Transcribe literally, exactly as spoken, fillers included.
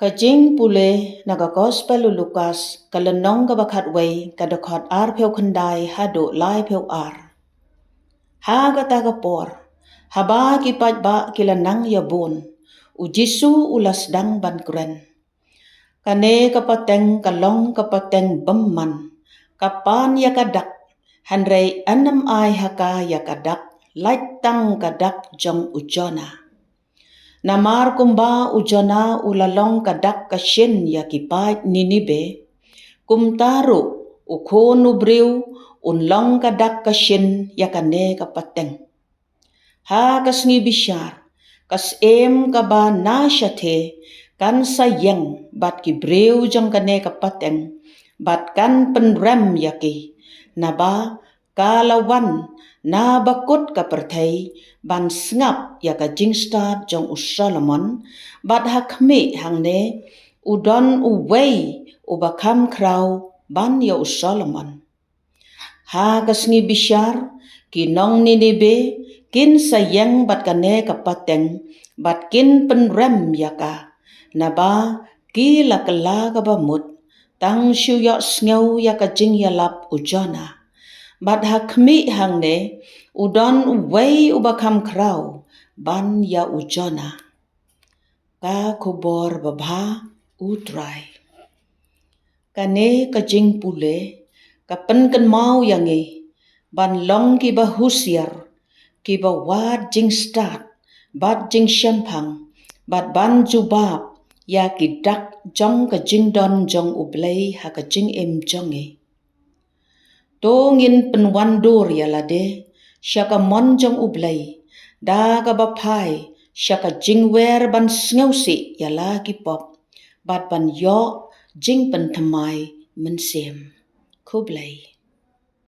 Ka jingpule na ka Gospel u Lukas, ka lynnong kaba khatwei, ka dkhot arphew khyndai haduh laiphew ar. Ha kata ka por, haba ki paidbah ki la nang ïa bun, u Jisu u la sdang ban kren. Kane ka pateng ka long ka pateng bymman, ka pan ïa ka dak, hynrei ym ai ha ka ïa ka dak, lait tang ka dak jong u Jonah. Namar kumba u Jonah u la long ka dak ka shin ïa ki paid Ninibe, kumta ruh u Khun u briew un long ka dak ka shin ïa kane ka pateng. Ha ka sngi bishar, ka syiem kaba na shathie kan sa ïeng bad ki briew jong kane ka pateng, bad kan pynrem ïa ki, naba ka la wan na bakut ka pyrthei ban sngap ïa ka jingstad jong u Solomon, bad ha khmih hangne u don uwei uba kham khraw ban ïa u Solomon. Ha ka sngi bishar, ki nong Ninibe kin sa ïeng bad kane ka pateng, bad kin pynrem ïa ka, naba ki la kylla kaba mut, tang shu ïohsngew ïa ka jingïalap u Jonah. Bad ha khmih hangne u don uwei uba kham khraw ban ïa u Jonah. Ka khubor babha u Trai. Kane ka jingpule ka pynkynmaw ïa ngi ban long kiba husiar, kiba wad jingstad bad jingshemphang, bad ban jubab ïa ki dak jong ka jingdon jong U Blei ha ka jingim jong ngi. To ngin pynwandur ïa lade sha ka mon jong U Blei da kaba phai sha ka jingwer ban sngewsih ïa la ki pop, bad ban ïoh jingpynthymmai mynsiem. Khublei.